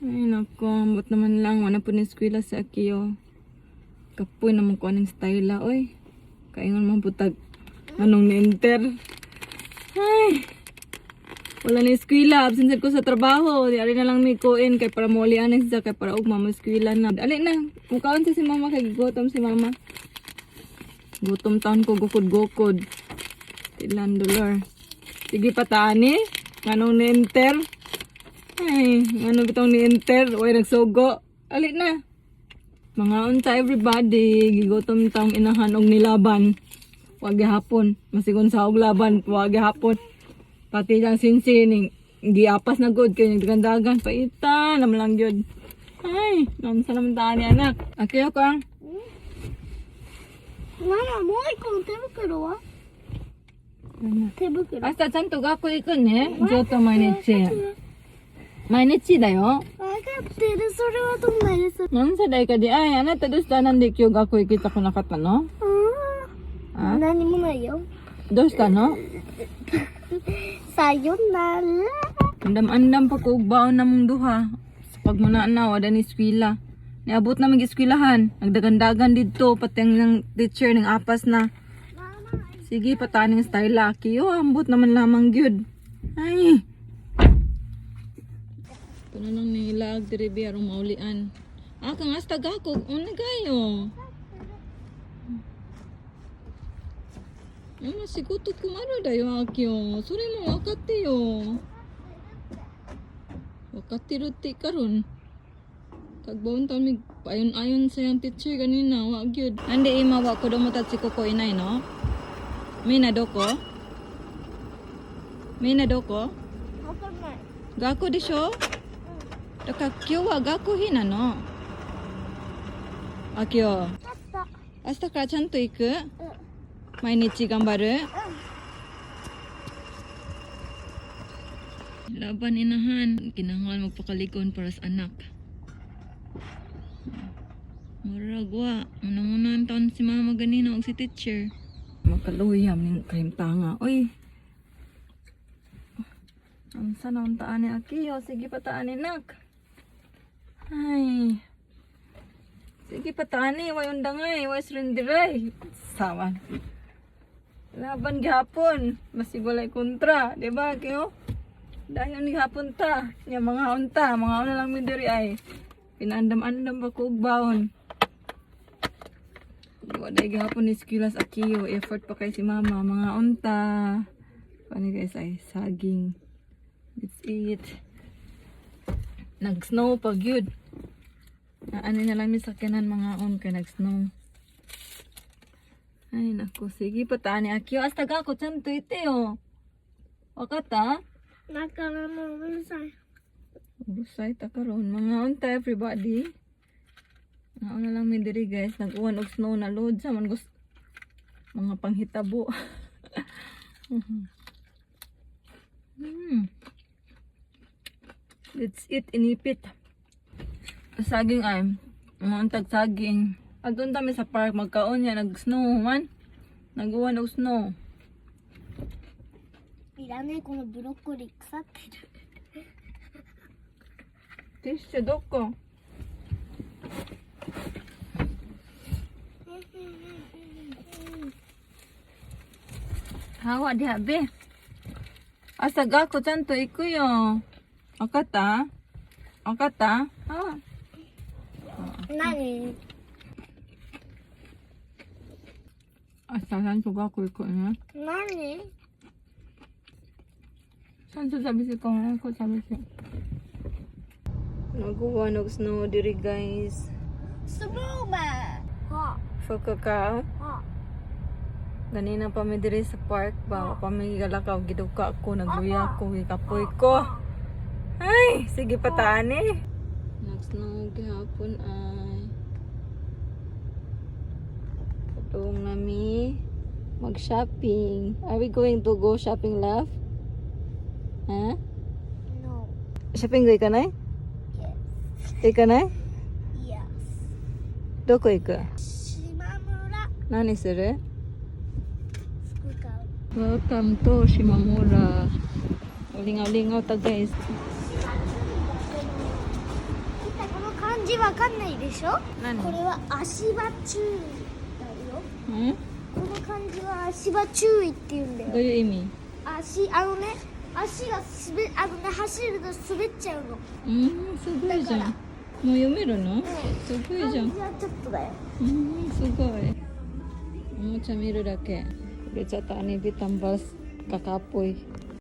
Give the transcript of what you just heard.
Ay nako, ambot naman lang wala po ni eskwela si Akio. Kapoy naman ko aning style oy. Kaingon man putag anong ni-enter. Ay. Wala ni eskwela, absent sad ko sa trabaho. Di ari na lang mi koin kay para maulian na siya kay para ugma mo eskwela na. Ali na, mukaon sa si mama kay gutom si mama. Gutom taon ko gukod-gukod. Tilan dolor. Sige pataani, nganong ni-enter? Ay, ano bitong ni-enter? Uy, nagsugo. Ali na. Mga unta everybody, gigutom taong inahan og nilaban. Wag gihapon, masigon sa og laban, wag gihapon. Pati lang sinsining, giapas na good kay nagdagan-dagan paita naman lang gyud. Ay, nansa naman taan ni anak. Akiyo ko ang ママ、もう一個の手袋は？手袋。明日ちゃんと学校行くね。ずっと毎日。毎日だよ。わかってる。それはどんなです。何歳かで、あい、あなたどうした？なんで今日学校行きたくなかったの？あ？何もないよ。どうしたの？さよなら。 Andam-andam pa ko og baon namong duha. Sa pag muna na, wala ni eskwela. Niabot na mag-eskwelahan. Nagdagandagan didto, pati ang ng teacher ng apas na. Sige, pataning style laki. Oh, ambot naman lamang gyud. Ay. Ito na lang nilag diri bi arong maulian. Ah, kang hasta gakog. Una gayo. 今仕事困るだよ、アキオ。それも分かってよ。分かってるってkaron. Kagbaon ta mig payon-ayon sa yang teacher ganina, wa gyud. Ande ima wa kodomo tachi koko inai no? Mina doko? Mina doko? わかんない。学校でしょ？だから今日は学校日なの。あきお。あった。明日からちゃんと行く？うん。毎日頑張る？Laban inahan. Kinahanglan magpakaligon para sa anak. Murag wa. Muna-muna ang taon si mama ganina og si teacher. Makaluyam ning kahimtanga. Oy. Ang sana ang taan ni Akiyo. Sige pataan ni nak. Ay. Sige pataan ni. Way undangay. Way srindiray. Sawan. Laban gihapon. Masig walay kontra. Di ba, Akiyo? Dayon ni hapon ta. Nya mga unta. Mga una lang mi diri ay. Pinandam-andam ba ko og baon. Wala gihapon ni Skilas Akiyo. Effort pa kay si mama. Mga unta. Paano guys ay saging. Let's eat. Nag-snow pag yun. Ano na lang mi sakyanan mga on kay nag-snow. Ay naku, sige pataan ni Akio. Hasta gako ちゃんと ite oh. Wakata? だからもううるさい。 Urusay ta karon. Mga unta everybody. Mga na lang mi diri guys. Nag-uwan og snow na load sa man gusto mga panghitabo. Let's eat inipit. Saging ay. Mga untag saging. Adun ta mi sa park magkaon niya nag-snow man. Nag-uwan og snow. いらねえ、このブロッコリー腐ってる。ティッシュどこ？Hawa diha be. Asa gako ちゃんと行くよ。わかった？わかった？あ。何？明日ちゃんと学校行くね。何？ Saan sabi si ko? Ko sabi si. Nagawa og snow diri guys. スノーマン。は Fukuka. あ、 Ganina pa mi diri sa park ba? Pa mi galakaw, giduka ko, nagluya ko, gikapoy ko. Ay, sige pataan eh. Nag-snow gihapon ay. Padung nami mag-shopping. Are we going to go shopping, love? Ha? No. Shopping 行かない？ Yes. 行かない？ Yes. どこ行く？島村。何する？服買う。 Welcome to Shimamura. Lingaw-lingaw ta guys. 字わかんないでしょ。何？これは足場注意だよ。ん。この漢字は足場注意って言うんだどうよ。いう意味？足、あのね、足が滑あのね、走ると滑っちゃうの。うん、すごいじゃん。だから。もう読めるの？すごいじゃん。漢字はちょっとだよ。うん、すごい。おもちゃ見るだけ。Ulit sa ani bitambals kakapoy.